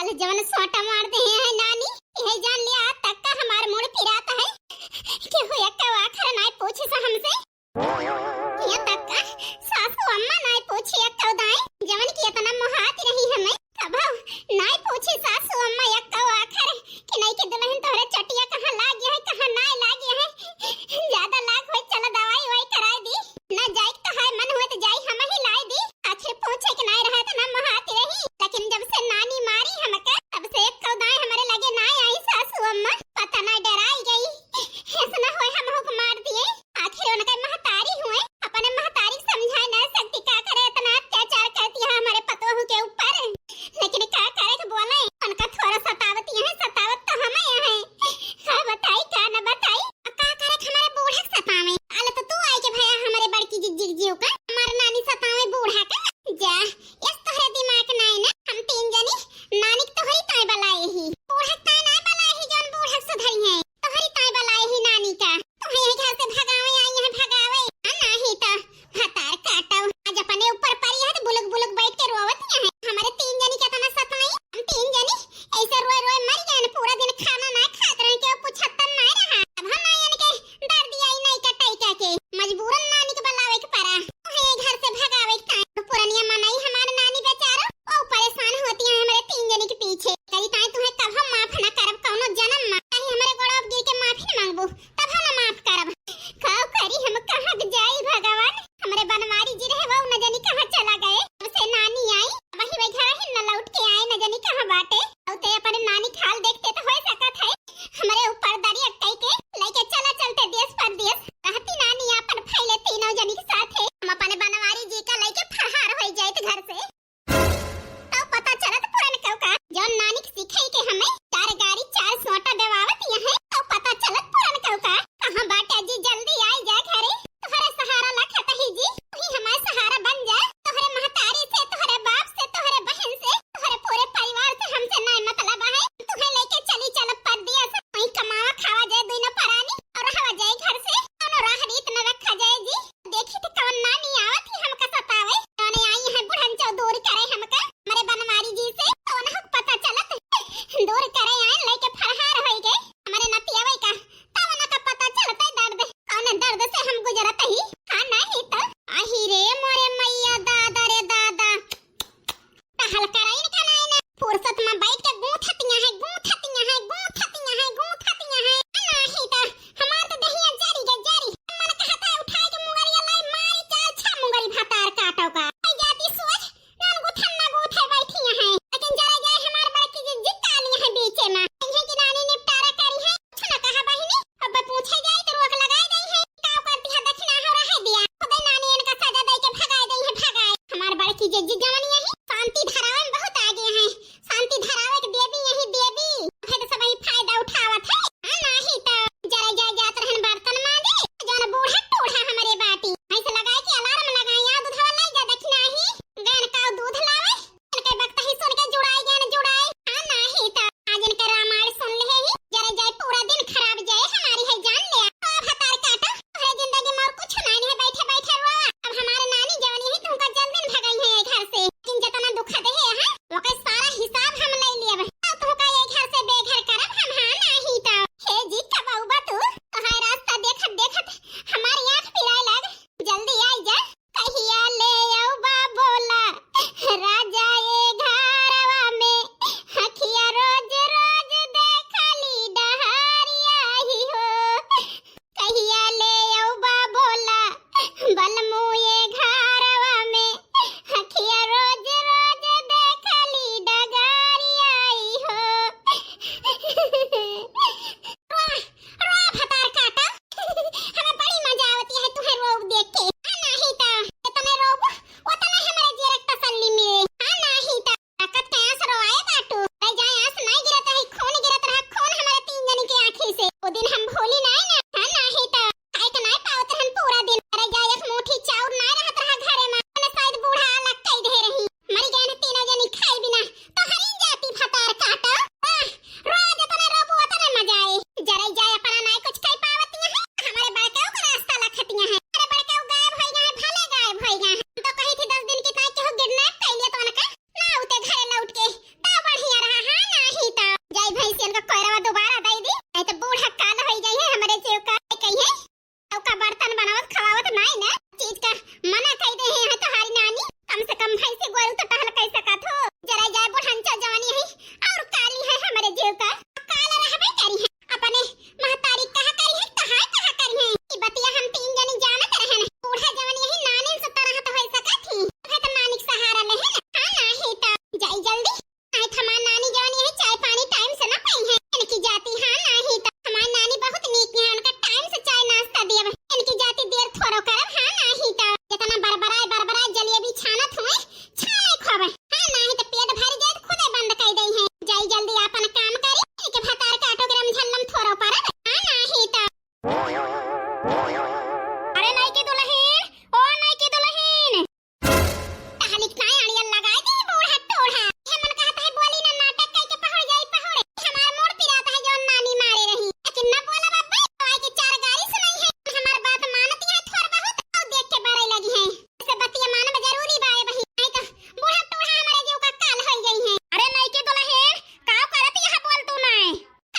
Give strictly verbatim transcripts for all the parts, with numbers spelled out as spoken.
जवन सोटा मार देहे हैं नानी, यह जान लिया आज तक का हमार मूड़ पिरात है। केहू एक्का आखर नाय पूछिस हमसे। यहाँ तक का सासू अम्मा नाय पूछी एक्का दाई, जवन की इतना मोहात रही हमें। कबहू नाय पूछी सासू अम्मा एक्का आखर कि नइकी दुलहिन तोहरे चटिया कहाँ लागी है, कहाँ नाय लागी है। ज्यादा लाग होई, चला दवाई ववाई कराई दी। ना जाए तो है, मन हुए तो जाई, हम ही लाई दी। आखिर पूछे के नाय रहा तो ना मोहात रही, लेकिन जब से नानी मारी हमका, तब से एक्का दाई हमरे लगे नाय आई सासू अम्मा। पता ना डराई गई, ऐसा ना होए हम हुक मार दिए। आखिर उनके महतारी हुए, अपने महतारी समझाए ना सकती, का करे इतना अत्याचार करती है हमारे पतोहू के ऊपर। लेकिन का करे के बोले, उनका थोड़ा सतावती है, सतावत तो हमें है। का बताई, का न बताई, अब का करे के हमारे बूढ़ा के सतावे। आले तो तू आई के भया हमारे बड़की जिज्जी के जीव का, हमार नानी सतावे बूढ़ा का। जा, यस तोहरे दिमाग ना है ना, हम तीन जनी नानी के तोहरी ताई बलाए ही, बूढ़ा के ताई ना बलाए ही, जौन बूढ़ा के सुधरी है। तोहरी ताई बलाए ही नानी का। तोहे यही घर से भगावे आई है, भगावे। आ नाही तो भतार काटो। आज अपने ऊपर परी है तो बुलक बुलक बैठ के रोवत है। हमारे तीन जनी के तना सताई। हम तीन जनी ऐसे रोए रोए मर गए न। पूरा दिन खाना ना खात रहन, केहू पूछत ना रहा। अब हम आयन के दर्द आई नाई का टाई का के। मजबूरन नानी के बलावे के परा। तोहे ये घर से भगावे के ताई। पुरनिया मनई हमार नानी बेचारो। ओ परेशान होती है हमारे तीन जनी के पीछे। करी ताई तुहे कब हम माफ ना करब कौनो जन्म मा। ताई हमारे गोड़वा गिर के माफी न मांगबू। तब हम माफ करब। का करी हम, कहाँ के जाई भगवान? हमरे बनवारी जी रहे, वो न जानी कहाँ चला गए। जब से नानी आई, वही वही घर ही न लौट के आए, न जानी कहाँ बाटे। और ते अपने नानी के हाल देखते तो हो सकत है, हमरे ऊपर दरी अटकाई के लेके चला चलते देश परदेश। रहती नानी अपन फैले तीनों जनी के साथे, हम अपने बनवारी जी का लेके फरार हो जाइत घर से। तब पता चलत पुरनकौ का, जौन नानी के सिखाई के हमें चार गारी चार सोटा देवावत यहाँ, तब पता चलत पुरनकौ का। कहाँ बाटे जी, जल्दी आई जा घरे, तोहरे सहारा लखत ही जी, तू ही हमार सहारा बन जा। तोहरे महतारी से, तोहरे बाप से, तोहरे बहन से, तोहरे पूरे परिवार से हमसे नाय मतलब है। तुहे लेके चली चल परदेस, वहीं कमावा खावा जाए दुइनो परानी, और रहवा जाए घर से, कौनो राह रीत न रखा जाए जी। देखी त कवन नानी आवत ही हमका सतावे। जौने आई है बुढ़न चौ दूर करे हमका, हमरे बनवारी जी से। कवन हक पता चलत, दूर करे आए लेके फरहार होई गए। हमरे नतियावे का, तब उनका पता चलत है दर्द, कौन दर्द से हम गुजरत ही। हाँ नहीं तो, आही रे मोरे मैया, दादा रे दादा। टहल कराइन का नाई ना, फुर्सत में बैठ के गूंथतियां हैं, गूंथतियां हैं, गूंथतियां हैं, गूंथतियां हैं। नाही तो हमार तो दहिया जरी के जरी। मन कहता है उठाए के मुंगरिया लाई मारी चार छह मुंगरी भतार काटो का। आई जाती सोच, नन गुथन ना गूथे बैठी हैं। लेकिन जरा जाए हमार बड़की जिज्जी काली हैं बीचे में। इन्हें की नानी निपटारा करी है। कुछ ना कहा बहिनी, अब पूछे जाए तो रोक लगाए गई है। का करती है दक्षिणा हो रहे दिया। खुदे नानी इनका सजा दे के भगाए गई है, भगाए। हमार बड़की जिज्जी जवनी है, शांति धरावे में बहुत आगे हैं। शांति धरावे ए भैंसियन का कोयरवा दोबारा दे दी, नहीं तो बूढ़ा काल होई जाई है हमरे जीव का। कही है, चौका बर्तन बनावत खवावत नाई ना, चीज का मना कई दे है तोहारी नानी। कम से कम भैंसी गोरू तो टहल कई सकत हो। जरा जाए बुढ़ंचा जवानी है और काली है हमरे जीव का। काल रहबे करी है, अपने महतारी कहा करी है, कहा कहा करी है। ई बतिया हम तीन जनी जानत रहन। बूढ़ा जवानी है नानी से तरह तो हो सकत ही। है तो नानी के सहारा ले है ना। हाँ ना ही तो जाई जल्दी। आए हमार नानी जवानी है, चाय पानी टाइम से ना पाई है। इनकी जाति हाँ नाही तो हमार नानी बहुत नीक है, उनका टाइम से चाय नाश्ता देब। इनकी जाति देर थोड़ो करब हाँ नाही तो। जितना बरबराए बरबराए जलेबी छानत हुए, छाने खोबे। हाँ नाही तो पेट भर जाए तो खुदे बंद कर दई है। जाई जल्दी आपन काम करी, इनके भतार काटो के रमझल्लम थोड़ो परब हाँ नाही तो। अरे नई की दुल्हन, ओ नई की दुल्हन। टहलिक नाय अड़ियल लगाए दे बूढ़ा टोढ़ा। हे मन कहत है बोली ना नाटक कई के पहुड़ जाई पहुड़। हमार मूड़ पिरात है जौन नानी मारे रही। लेकिन न बोला बाबा, आए के चार गारी सुनाई है। हमार बात मानत है थोर बहुत, और देख के बड़े लगी है। इसे बतिया मानब जरूरी बाए बही। नहीं तो बूढ़ा टोढ़ा हमारे जीव का काल होई गई है। अरे नई के दुल्हन, का करत यहाँ बोल तू नाय?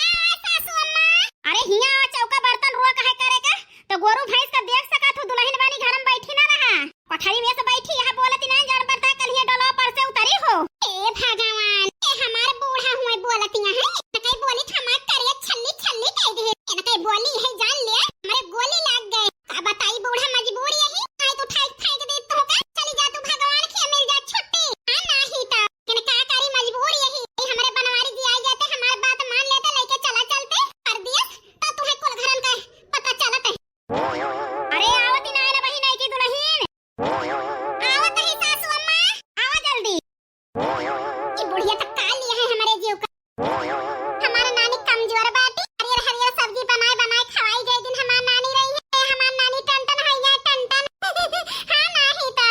का सासू अम्मा? अरे हियाँ आवा, चौका बर्तन रुआ काहे करे का? तो गोरू भैंस का देख सकत हो, दुल्हन बानी घर में बैठी ना रहा। पथरी में से बैठी यहाँ बोलती ना, जड़ पड़ता है, कल ये डोला पर से उतरी हो। ए भगवान, ए हमार बूढ़ा हुए बोलती है। न कई बोली थमा करे छल्ली छल्ली कह दे। न कई बोली है जान ले, हमारे गोली लाग गए। का बताई बूढ़ा मजबूर यही, आई तो उठाई फेंक दे तो का? चली जा तू भगवान के मिल जा छुट्टी। हाँ नाही तो। लेकिन का करी मजबूर यही। ए हमरे बनवारी जी आई जाते, हमार बात मान लेते, लेके चला चलते परदेस, तो तुहे कुल घरन का पता चलत है। अरे आवत ही नाय ना बहिन, आई की दुल्हन। आवत ही सासू अम्मा, आवा जल्दी। ई बुढ़िया तक का लिया है हमरे जीव का। हमार नानी कमजोर बाटी, हरियर हरियर सब्जी बनाए बनाए खवाई गए दिन हमार नानी रही है। हमार नानी टन टन है या टन टन। हाँ नाही तो।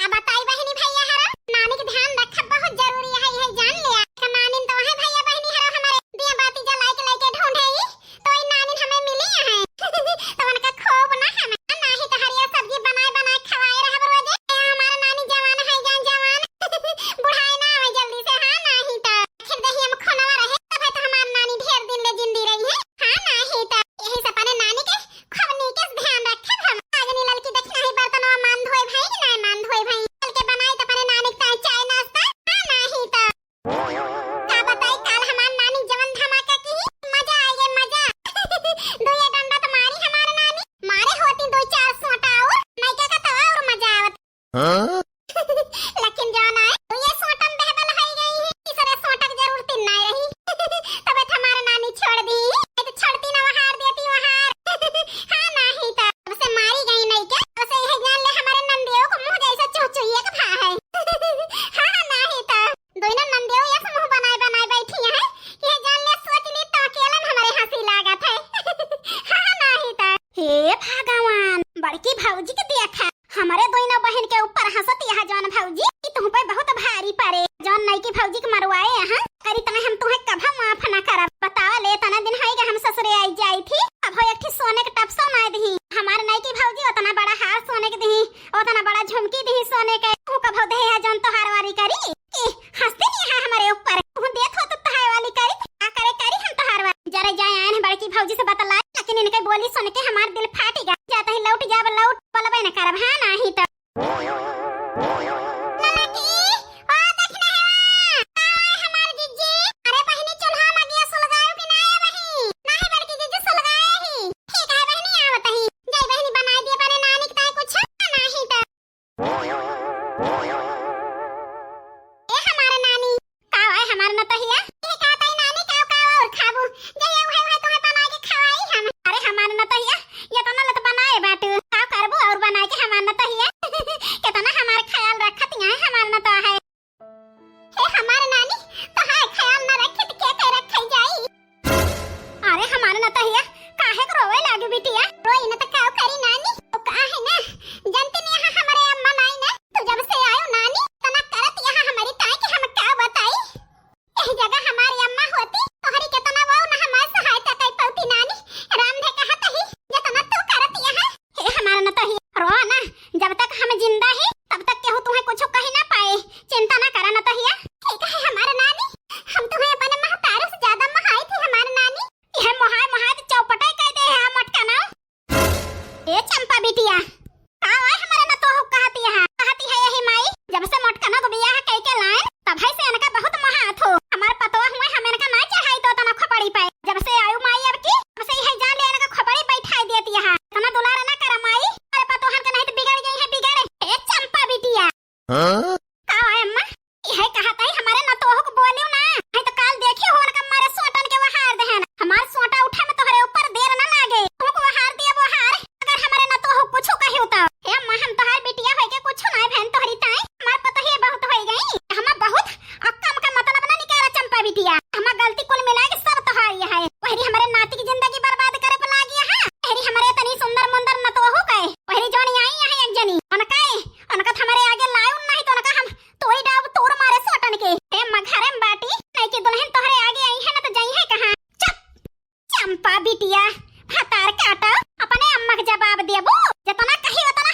अब बताई बहिनी भैया हरो, नानी के ध्यान रखब बहुत जरूरी है, यह जान लिया। एक नानी तो है भैया बहिनी हरो हमारे दिया बाती जलाई के लेके ढूंढे ही, तो ई नानी हमें मिली है। तो उनका खूब ना हम, नाही तो हरियर सब्जी बनाए बनाए खवाए रहब रोजे। ए हमार नानी जवान है जान जवान। बुढ़ाई ना आवे जल्दी से, हाँ नाही तो। आखिर दही हम खुनवा रहे, तब है तो हमार नानी ढेर दिन ले जिंदी रही है। हाँ नाही तो। यही से अपने नानी के खूब नीके से ध्यान रखे हम। आगनी ललकी देखना ही बर्तनवा मान धोए भाई कि नाय मान धोए भाई। चल के बनाई तो अपने नानी के ताई चाय नाश्ता। हाँ नाही तो। का बताई काल हमार नानी जवन धमाका की, मजा आ गए मजा। दुए डंडा तो मारी हमार नानी, मारे होती दो चार सोटा और, नैका का तवा और मजा आवत। हाँ? लेकिन जान आए, तो ये सोटन बहबल है गई है, तीसरे सोटक जरूरत नाय रही। तबे तो हमार नानी छोड़ दी, नहीं तो छोड़ती ना, वहार देती वहार। हाँ नाही तो, तब से मारी गई नहीं क्या? तब से यह जान ले हमारे नंदियों को मुँह जैसा चुहचुहिया का भा है। हाँ नाही तो, दोनों नंदियों यस मुँह बनाए बनाए बैठी हैं, यह जान ले सोच ली तो अकेलन हमारे हँसी लागत है। हाँ नाही तो। हे भगवान, बड़की भौजी के देखा, हमरे दोनों बहिन के ऊपर हँसत यह जौन भौजी, ई तुह पे बहुत भारी परे। जौन नईकी भौजी के मरवाए यहाँ, अरे तने हम तुहे कभा माफ ना करब। बतावा ले, तने दिन होइगा हम ससुरे आई जाई थी, कभो एक ठी सोने के टपसो ना दिही। हमार नईकी भौजी उतना बड़ा हार सोने के दिही, उतना बड़ा झुमकी दिही सोने के, तू कभो दे है जौन तोहार वारी करी? ई हँसते नहीं है हमरे ऊपर। तू देत हो तो तोहार वाली करी, का करे करी हम तोहार वाली। जरा जाए आए हैं बड़की भौजी से बतलाए, लेकिन इनके बोली सुन के हमार दिल फाटी गा। जाता ही लौट जाब, लौट बोलबे न करब, हाँ नाही तो। ललकी, ओ दखिनहवा, आवा हमार जिज्जी। अरे बहिनी, चूल्हा में गैस सुलगायो कि ना है बहिनी? ना है बड़की जिज्जी, सुलगाए ही। ठीक है बहिनी, आवत ही। जाई बहिनी, बनाई दिए बने नानी के ताई कुछ, नाही तो। ए हमार नानी, का है हमार नतहिया? ये का ताई नानी, का, का और खाबू? जहिया उहे, उहे तुम्हें बना के खवाई हम। अरे हमार नतहिया, ये तो ना लत बना गलती कुल मिला के सब तोहारी है। वहरी हमरे नाती की जिंदगी बर्बाद करे पे लागी है। वहरी हमरे तनी सुंदर मुंदर नतोहू के, वहरी जौन आई है एक जनी, उनका, उनका तो हमरे आगे लायो नहीं तो उनका हम तोड़ी डाब तोड़ मारे सोटन के। ए अम्मा, घरे में बाटी, नहीं कि दुल्हन तोहरे आगे आई है ना तो जाई है कहाँ। चुप। चंपा बिटिया, भतार काटा, अपने अम्मा के जवाब देबू। जितना कही उतना